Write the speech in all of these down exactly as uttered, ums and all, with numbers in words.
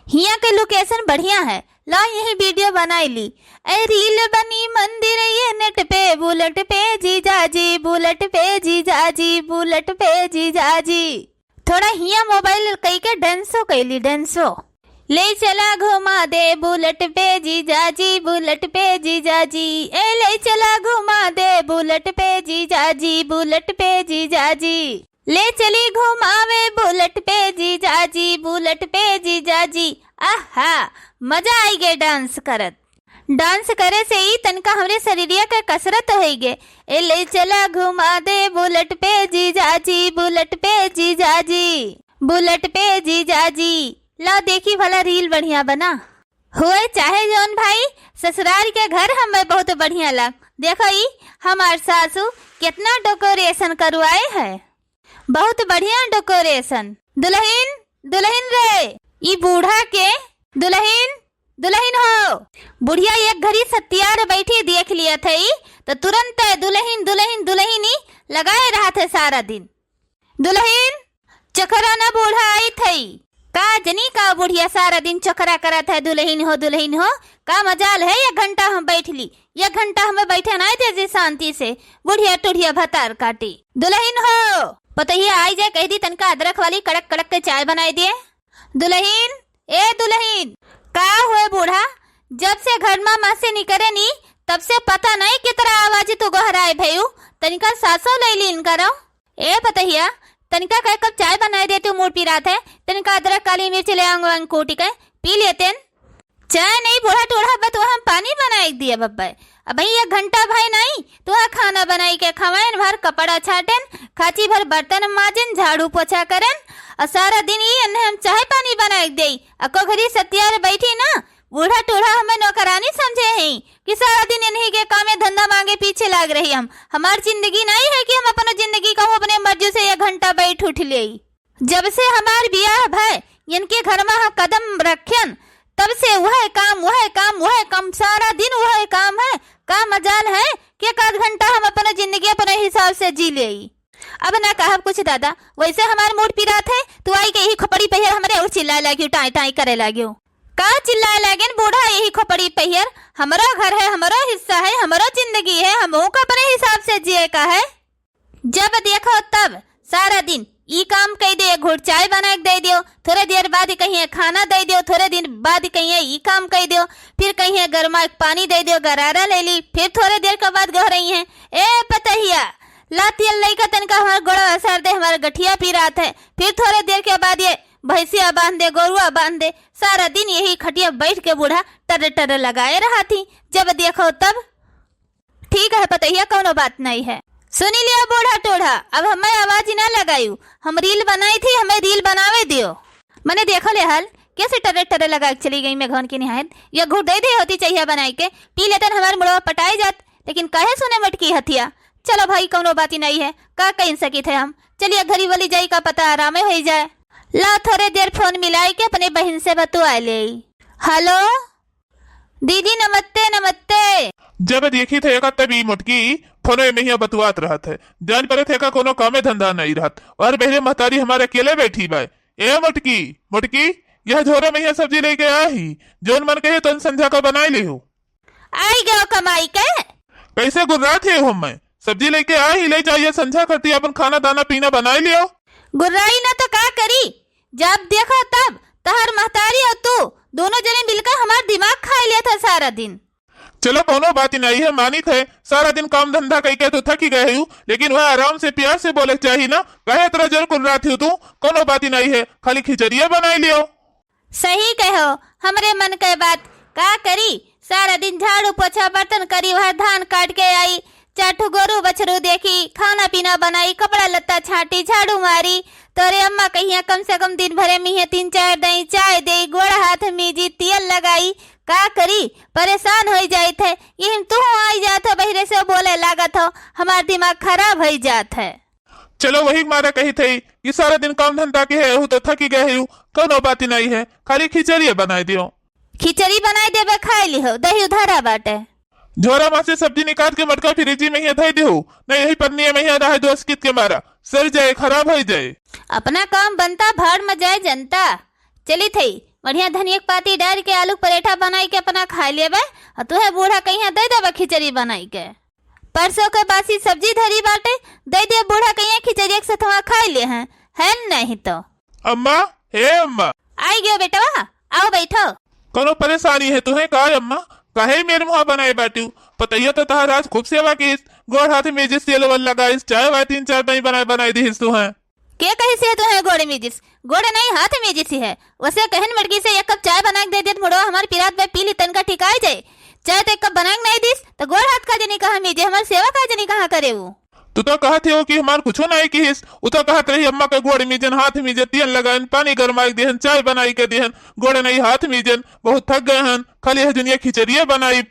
हियाँ के location बढ़िया है, ला यही video बनाई ली। ए reel बनी मंदिर ये net पे, bullet पे जीजाजी, bullet पे जीजाजी, bullet पे जीजाजी। थोड़ा हियाँ mobile कई के dance-ओ कैली, dance-ओ। ले चला घुमा दे bullet पे जीजाजी, bullet पे जीजाजी, ए ले चला घुमा दे bullet पे जीजाजी, bullet पे जीजाजी। ले चली घुमावे bullet पे जीजाजी, bullet पे जीजाजी। आहा, मजा आई गे dance करत। Dance करे से ई तनका हमरे शरीरिया के कसरत होई गे। ए ले चला घुमा दे bullet पे जीजाजी, bullet पे जीजाजी, bullet पे जीजाजी। ला देखी भला reel बढ़िया बना। होए चाहे जौन भाई, ससुराल के घर हमें बहुत बढ़िया लाग। देखो ई हमार सासू कितना decoration करवाए है, बहुत बढ़िया decoration। दुलहिन, दुलहिन रे, ई बूढ़ा के, दुलहिन, दुलहिन हो। बुढ़िया एक घड़ी सतियार बैठी देख लिया थई, तो तुरंत दुलहिन, दुलहिन, दुलहिन ही लगाए रहा थे सारा दिन। दुलहिन, चोखरा ना बूढ़ा आई थई। का जनी का बुढ़िया सारा दिन चोखरा करत है, दुलहिन हो, दुलहिन हो। का मजाल है, एक घंटा हम बैठ ली, एक घंटा हमें बैठे नाई दे जी शांति से। बुढ़िया टुढ़िया भतार काटी। दुलहिन हो, पतोहिया आई जाए, कह दी तनका अदरक वाली कड़क कड़क के चाय बनाई दिए। दुलहिन, ए दुलहिन। का हुए बूढ़ा, जब से घर मा, मा से निकरे नी, तब से पता नहीं कितरा आवाज तू गोहराए भयू। तनिका सासो ले लीन करो। ए पतहिया, तनिका का एक कप चाय बनाए देते, मूड़ पिरात है। तनिका अदरक, काली मिर्च ले आंग वांग कूटी के पी लेतेन। चाय नहीं बूढ़ा टूढ़ा, बस वह हम पानी बनाए दिए बब्बे। अब भाई एक घंटा भाई नहीं, तू खाना बनाई के खवाएन, भर कपड़ा छाटेन, खाची भर बर्तन माजेन, झाड़ू पोछा करेन, और सारा दिन ई अन्हे हम चाय पानी बनाए देई। अको घड़ी सतियार बैठी ना, बूढ़ा टूढ़ा हमें नौकरानी समझे हैं कि सारा दिन इन्हीं के कामे धंधा मांगे पीछे लाग रही हम। हमार जिंदगी नहीं है कि हम अपनो जिंदगी कहूँ अपने मर्जी से एक घंटा बैठ उठ लेई। जब से हमार बियाह भय, इनके घर मा हम कदम रखेन, तब से वह काम, वह काम, वह काम, सारा दिन वह काम है। का मजाल है कि एक आध घंटा हम अपनो जिंदगी अपने हिसाब से जी लेई। अब ना कहब कुछ दादा, वैसे हमार मूड़ पिरात है, तू आई के यही खोपड़ी पहियर हमरे और चिल्लाए लागियो, टाई टाई करे लागियो। का चिल्लाए लागेन बूढ़ा, यही खोपड़ी पहियर? हमरो घर है, हमरो हिस्सा है, हमरो जिंदगी है, हमहू का अपने हिसाब से जिए का है। जब देखो तब सारा दिन ई काम कई दे, एक घूट चाय बना के दे दियो, थोरे देर बाद कहिए खाना दे दियो, थोरे दिन बाद कहिए ई काम कई दियो, फिर कहिए गरमा के पानी दे दियो, गरारा ले ली, फिर थोरे देर के बाद गोहरई है, ए पतहिया, ला तेल लइका तनिका हमार गोड़वा सार दे, हमार गठिया पिरात है। फिर थोरे देर के बाद ये भैंसिया बांध दे, गोरुआ बांध दे, सारा दिन यही खटिया बैठ के बूढ़ा टर्र टर्र लगाए रहा थी। जब देखो तब। ठीक है पतहिया, कौनो बात नहीं है। सुनी लिया बूढ़ा टूढ़ा, अब हमें आवाज ही ना लगायू, हम reel बनाई थी, हमें reel बनावे दियो। मने देखो ले हाल, कैसे टर्रे टर्रे लगा के चली गई मेघवन की निहायत। ये घूट दे दे होती चाहिए बनाई के, पी लेतन हमार मुड़वा पटाए जात, लेकिन काहे सुने मटकी हथिया। चलो भाई, कौनो बात ही नहीं है, का कह सकित है हम। चलिए घरी वाली जाई, का पता आरामे होई जाए। ला थोरे देर फोन मिलाई के अपने बहिन से बतुआ लेई। हेलो दीदी, नमस्ते, नमस्ते। जब देखित है एका तब ई मोटकी फोनो में हिया बतुआत रहत है। जान परत है एका कोनो कामे धंधा नहीं रहत। और बहरे महतारी हमारे अकेले बैठी बा। ए मोटकी, मोटकी, यह झोरा में हिया सब्जी लेके आ ही। जौन मन कहे तौन संझा का बनाए लिहो। आई गयो कमाई के। कैसे गुर्रात है हो मैं? सब्जी लेके आ ही, ले जाइए संझा करती अपन खाना दाना पीना बनाए लियो। गुर्राई ना तो का करी, जब देखो तब तहर महतारी और तू दोनों जने मिलकर हमार दिमाग खाए लेत है सारा दिन। चलो कौनो बात ही नहीं है, मानित है सारा दिन काम धंधा कई के तो थकी गए हूँ, लेकिन वह आराम से प्यार से बोले के चाही ना, काहे इतना जोर गुर्रात हो तू? कौनो बात ही नहीं है, खाली खिचड़िया बनाए लियो। सही कहो, हमरे मन के बात का करी, सारा दिन झाड़ू पोछा बर्तन करी, वह धान काट के आई, चार ठो गोरू बछरू देखी, खाना पीना बनाई, कपड़ा लत्ता छाटी, झाड़ू मारी। तोरे अम्मा कहिया कम से कम दिन भरे में ही तीन चार दई चाय देई, गोड़ हाथ मीजी, तेल लगाई। का करी, परेशान होई जाइत है। यही में तू आई जात हो, बहिरे से बोले लागत हो, हमार दिमाग खराब होई जात है। चलो वही मारा कही थे कि सारा दिन काम धंधा के है, हूँ तो थकी गए हूँ, कौनो बात ही नहीं है, खाली खिचड़िया बनाए दियो। खिचड़ी बनाए देबे, खाए लिहो, दही उधारा बाटे। झोरा में से सब्जी निकाल के मटका फ्रिज में ही धई दिहो, नहीं यही पन्नी में ही रहे दोस्त कित के मारा, सड़ जाए, खराब हो जाए। अपना काम बनता, भाड़ में जाए जनता। चली थई, बढ़िया धनिया के पाती डारि के आलू के परेठा बनाइ के अपना खाइ लेबे, अउ तुहे बूढ़ा कहिया दइ देबे खिचड़ी बनाइ के। परसों के बासी सब्जी धरी बाटे, दइ दे बूढ़ा कहिया खिचड़िया के सथवा खाइ लेहैं, है नहीं तो। अम्मा, हे अम्मा। आइ गयो बेटवा, आओ बैठो। कउनो परेसानी है तुहे का अम्मा? काहे मेरे मुँहा बनाए बाटिउ? पतइया तो तहार आज खूब सेवा किहिस, गोड़ हाथ मीजिस, तेल वेल लगाइस, चाय वाय तीन चार टाइम बनाए बनाए दिहिस तुहे। के कहिस है तुहे गोड़ मीजिस? गोड़ नहीं हाथ मीजिस है। वसे कहिन मटकी से एक कप चाय बनाइ के दइ देत मुड़वा हमार पिरात बा, पी ली तनका ठिकाइ जाए। चाय तो एक कप बनाइ के नहीं दिस, तो गोड़ हाथ का जनी कहाँ मीजे, हमार सेवा का जनी कहाँ करे उ? तू तो कहत हो कि हमार कुछो नहीं किहिस, उ तो कहत रही अम्मा के गोड़ मीजन, हाथ मीजन, तेल लगाइन, पानी गरमाइ के दिहन, चाय बनाइ के दिहन, गोड़ नहीं हाथ मीजन, बहुत थक गए हन, खाली यह दुनिया खिचड़िया बनाई।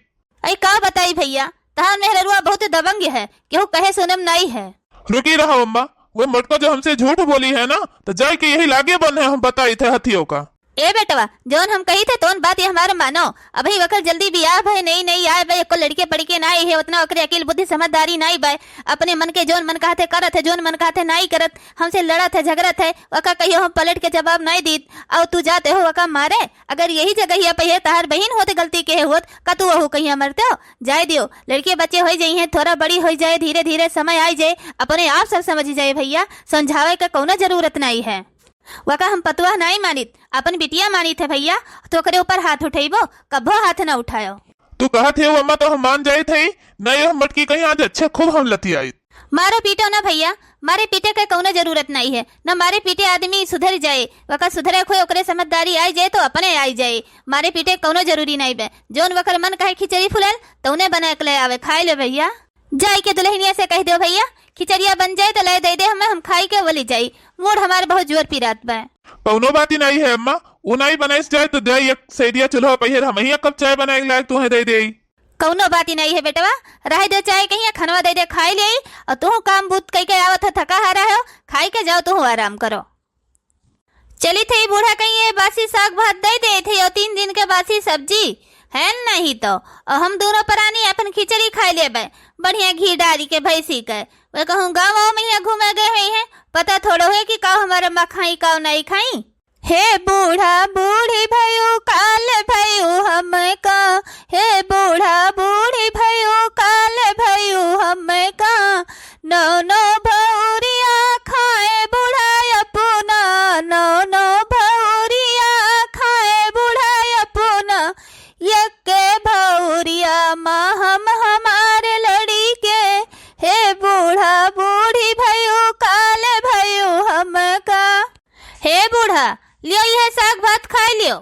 अई का बताई भइया, तहार मेहररुआ बहुत दबंग है, केहू कहे सुने में नाई है। रुकी रहो अम्मा, वे मोटका जो हमसे झूठ बोली है ना, तो जाइ के यही लागे बन है, हम बताइत है हथियो का। ए बेटवा, जौन हम कहित है तौन बात ये हमार मानो। अबही वकर जल्दी बियाह भय, नई नई आए बे, एको लड़के पड़के नाई है, उतना ओकरे अकिल बुद्धि समझदारी नाई बे। अपने मन के जौन मन कहत है करत है, जौन मन कहत है नाई करत, हमसे लड़त है, झगड़त है, वका कहियो हम पलट के जवाब नाई दीत। अउ तू जाते हो वका मारे, अगर यही जगहिया पे ये तहार बहिन होत गलती के होत, का तू वहू कहिया मरते हो? जाए दियो, लड़के बच्चे होई जइहें, थोड़ा बड़ी होई जाए, धीरे धीरे समय आई जाए, अपने आप सब समझ जाए भइया, समझावे के कउनो जरूरत नाई है। वका हम पतुआ नाई मानित, अपन बिटिया मानित है भइया, तो ओकरे ऊपर हाथ उठइबो, कब्बो हाथ ना उठायो। तू कहत है अम्मा तो हम मान जाइत है, नाई हम मटकी कहीं आज अच्छे खूब हम लतियाइत। मारो पीटो ना भइया, मारे पीटे के कउनो जरूरत नाई है, न मारे पीटे आदमी सुधर जाए, वका सुधरे खोए ओकरे समझदारी आई जाए तो अपने आई जाए, मारे पीटे कउनो जरूरी नाई बे। जौन वकर मन कहे खिचड़ी फुलाल, तौने बनाए के ले आवे, खाए ले भइया। जाई के दुल्हनिया से कहि देउ भइया, खिचड़िया बन जाए तो ले दे दे हमें, हम खाई के वली जाई, मूड़ हमार बहुत जोर पिरात बा। कउनो बात ही नाई है अम्मा, उ नाई बनाइस जाए तो दे एक सैरिया चूल्हा पहिर हम ही एक कप चाय बनाए के लायक तुहे दे दे। कउनो बात ही नाई है बेटवा, रहे दे चाय कहिया, खनवा दे दे खाई ले, अउ तू काम बूत कइ के आवत है, थका हारा हो, खाई के जाओ तू आराम करो। चली थे बूढ़ा कहिए बासी साग भात दे दे थे, यो तीन दिन के बासी सब्जी है नहीं तो, अउ हम दोनों परानी अपन खिचड़ी खाई लेबे, बढ़िया घी डारी के भैंसी के। वे कहूँ गाँव में यहाँ घूमे गए हुए हैं, पता थोड़ो है कि काउ हमार अम्मा खाई काउ नहीं खाई। हे बूढ़ा बूढ़ी भयू काल भयू हमका, हे बूढ़ा बूढ़ी भयू काल भयू हमका, नौ नौ भौरिया खाए बूढ़ा अपना, नौ नौ भौरिया खाए बूढ़ा अपना, यक्के भौरिया मा हम हमार लड़ी के, हे बूढ़ा बूढ़ी भयू काल भयू हमका। हे बूढ़ा, लियो यह साग भात खाई लियो।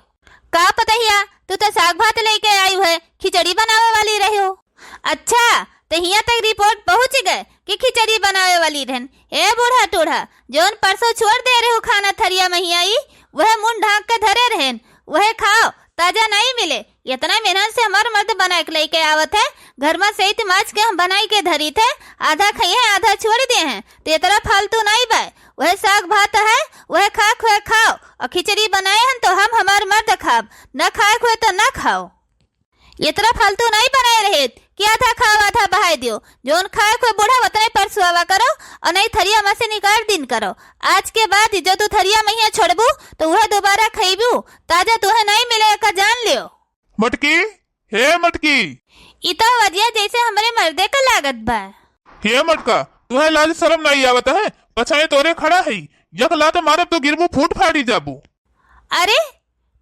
का पतहिया, तू तो साग भात लेके आई है, खिचड़ी बनावे वाली रही हो। अच्छा, तो हियाँ तक रिपोर्ट पहुँच गए कि खिचड़ी बनावे वाली रहन। ए बूढ़ा टूढ़ा, जौन परसों छोड़ दे रहे हो खाना थरिया महिया ई, वह मुंह ढांक के धरे रहन, वह खाओ, ताजा नहीं मिले। इतना मेहनत से हमार मर्द बना के लेके आवत है, घर में सहित माछ के हम बनाई के धरी थे, आधा खाई है, आधा छोड़ दे हैं, तो इतना फालतू नहीं बा। वह साग भात है, वह खाक वह खाओ, और खिचड़ी बनाए हन तो हम हमार मर्द खाब, न खाक हुए तो न खाओ। इतना फालतू नहीं बनाए रहे कि आधा खाओ आधा बहाए दियो। जौन खाए को बूढ़ा उतना ही परसुआवा करो और नहीं थरिया में से निकाल दिन करो। आज के बाद जो तू थरिया महिया छोड़बू तो वह दोबारा खइबू, ताजा तुहे नहीं मिले, एका जान लियो। मटकी, हे मटकी। ई तो आवाजिया जैसे हमरे मर्दे का लागत बा। हे मटका, तुहे लाज शरम नहीं आवत है? पछाए तोरे खड़ा है, यक लात मारब तो गिरबू, फूट फाड़ी जाबू। अरे,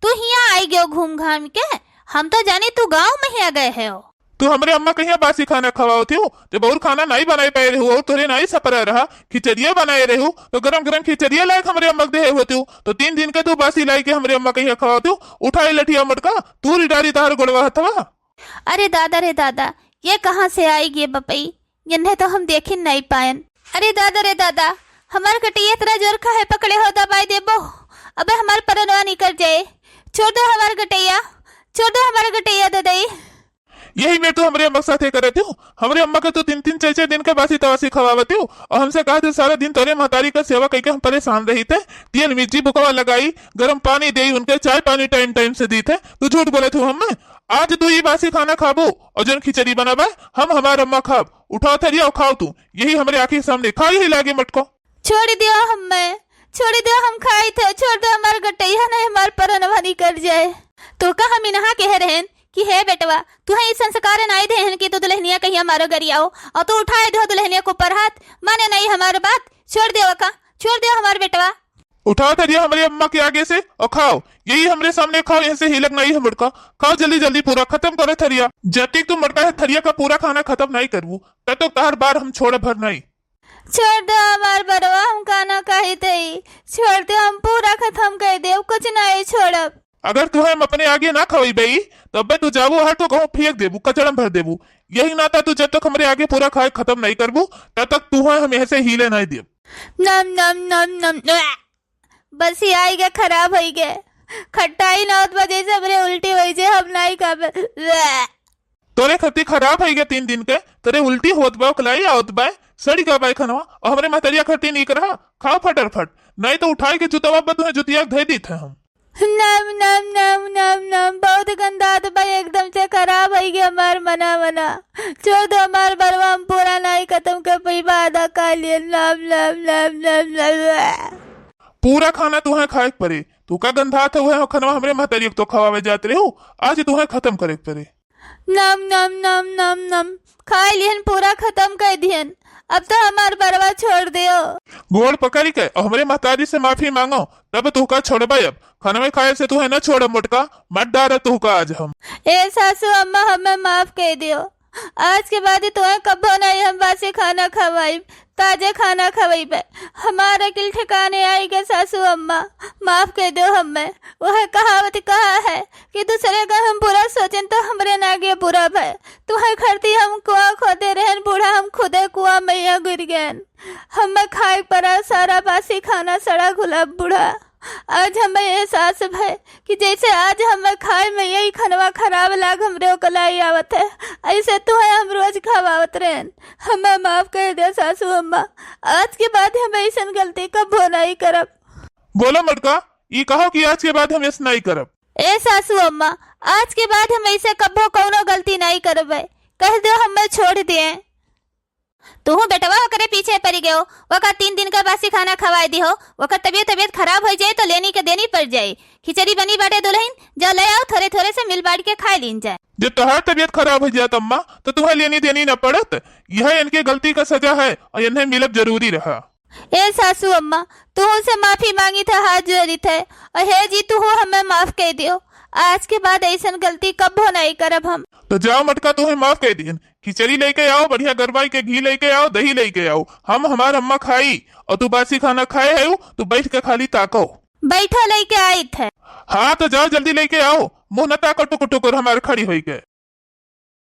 तू हियाँ आई गयो घूम घाम के, हम तो जानी तू गाँव में ही आ गए हो। तू हमरे अम्मा कहिया बासी खाना खवाओ थी, ते बहुत खाना नहीं बनाए पाए रहू और तोरे नहीं सपरा रहा, खिचड़िया बनाए रहू तो गरम गरम खिचड़िया लायक हमरे अम्मा के देहे होती, तो तीन दिन के तू बासी लाई के हमरे अम्मा कहिया खवाओ थी। उठाई लठिया मटका, तू रिडारी तहार गोड़वा हथवा। अरे दादा रे दादा, ये कहाँ से आई गे बपई? इन्हें तो हम देखिन नहीं पायन। अरे दादा रे दादा, हमार गटैया इतना जोर काहे पकड़े हो, दबाई देबो, अबे हमार परनवा निकल जाए। छोड़ दो हमार गटैया, छोड़ दो हमार गटैया ददई। यही में तू हमरे अम्मा के साथे करत हो। हमरे अम्मा के तू तीन तीन चार चार दिन के बासी तवासी खवावत हो और हमसे कहा तू सारा दिन तोरे महतारी का सेवा करके हम परेशान रही थे। तेल मिर्ची बुकवा लगाई, गरम पानी देई उनके, चाय पानी टाइम टाइम से दी थे। तू झूठ बोले तू हमें। आज तू ई बासी खाना खाबू और जौन खिचड़ी बनाबे, हम हमार अम्मा खाब। उठाओ थरिया और खाओ तू, यही हमरे आँखी के सामने खाई ही लागे मटको। छोड़ दियो हमें, छोड़ देउ, हम खाइत है, छोड़ देउ, हमार गटइया नहीं, हमार परनवा निकर जाए। तोहका हम इनहा कहे रहेन कि हे बेटवा, तुहे ई संस्कार नाई देहेन कि तू दुलहनिया कहिया मारो गरियाओ, और तू उठाए देउ दुलहनिया के ऊपर हाथ। माने नाई हमार बात, छोड़ देउ अका, छोड़ देउ हमार बेटवा। उठाओ थरिया हमरे अम्मा के आगे से और खाओ, यही हमरे सामने खाओ, यहाँ से हिलक नाई है मोटका। खाओ जल्दी जल्दी, पूरा खतम करो थरिया। जब तक तू मोटका है थरिया का पूरा खाना खतम नाई करबू, तब तक तोहार बार हम छोड़ब भर नाई। छोड़ देउ हमार बरवा, हम खाना खाइत हई, छोड़ देउ, हम पूरा खतम कइ देउ, कुछ नाई छोड़ब। अगर तुहे हम अपने आगे ना खवइबे, तब्बे तू जाबू हर तो कहूँ फेंक देबू, कचड़ा में भर देबू। यही नाता तू जब तक हमरे आगे पूरा खाए खतम नाई करबू, तब तक तुहे हम यहाँ से हिले नाई देब। नम, नम, नम, नम, उआ। बस ये आई गे, खराब होई गे। खट्टाई ना होत बा, जैसे हमरे उल्टी होई जे, हम नाई खाबे। उआ। तोरे खती खराब होई गे तीन दिन के, तोरे उल्टी होत बा, उकलाई आवत बा, सड़ी गा बा खनवा, और हमरे महतरिया खती नीक रहा, खाओ फटरफट, नाई तो उठाई के जुतवा बा तुहे जुतिया धइ दीत है हम। नम, नम, नम, नम, नम, बहुत गंधात बा, एकदम से खराब होई गे हमार मना, मना। छोड़ देउ हमार बरवा, हम पूरा नाई खतम कर पइबा, आधा खा लिए। नम, नम, नम, नम, नम। पूरा खाना तुहे खाए के परे, तू का गंधात है, उहे खनवा हमरे महतरिया के तो खवावे जात रहे हो, आज तुहे खतम करे के परे। नम, नम, नम, नम, नम। खाई लिहन, पूरा खतम कर दिहन। अब तो हमार बरवा छोड़ देउ। गोड़ पकड़ी के और हमरे महतारी से माफी मांगो, तब तुहका छोड़बे अब। खनवे खाए से तुहे न छोड़ब मोटका, मत डारब तुहका आज हम। ए सासू अम्मा, हमें माफ कर देउ। आज के बाद तुहे कब्बो नहीं हम बासी खाना खवाइब। ताजे खाना खवइबे। हमार अकिल ठिकाने आई गे सासू अम्मा, माफ कर देउ हमें। वह कहावत कहा है कि दूसरे का हम बुरा सोचेन तो हमरे नागे बुरा भय। तुहे खरती हम कुआं खोदे रहेन बूढ़ा, हम खुदे कुआं मइया गिर गएन। हमें खाए परा सारा बासी खाना सड़ा घुला बूढ़ा। आज हमें एहसास भय कि जैसे आज हमें खाए में यही खनवा खराब लाग हमरे ओकलाई आवत है, ऐसे तुहे हम रोज खवावत रहेन। हमें माफ कर दे सासू अम्मा, आज के बाद हम ऐसन गलती कब्बो नहीं करब। बोलो मोटका, ई कहो कि आज के बाद हम ऐस नहीं करब। ए सासू अम्मा, आज के बाद हम ऐसे कब्बो कौनो गलती नहीं करबे, कह देउ हमें छोड़ दिए। तुहू बेटवा ओकरे पीछे पड़ी गयो, ओकर तीन दिन का बासी खाना खवाए दिहो, ओकर तबियत, तबियत खराब होइ जाए तो लेनी के देनी पड़ जाए। खिचड़ी बनी बाटे दुलहिन, जा ले आओ, थोरे थोरे से मिल बांट के खाए लीन जाए। जब तोहार तबियत खराब होइ जात अम्मा, तो तुहे लेनी देनी न पड़त। यह इनके गलती का सजा है और इन्हें मिलब जरूरी रहा। ए सासू अम्मा, तुहू से माफी मांगित है, हाथ जोड़ित है, और हे जी तुहू हमें माफ कर दियो, आज के बाद ऐसन गलती कब्बो नहीं करब हम। तो जाओ मोटका, तुहे माफ कर दिहन। खिचड़ी लेके आओ, बढ़िया गरमाई के घी लेके आओ, दही लेके आओ, हम हमार अम्मा खाई, और तू बासी खाना खाए है, तू बैठ के खाली ताको। बैठो, लेके आइत है। हाँ, तो जाओ जल्दी लेके आओ, मुँह न ताको टुकुर टुकुर हमार खड़ी होई के।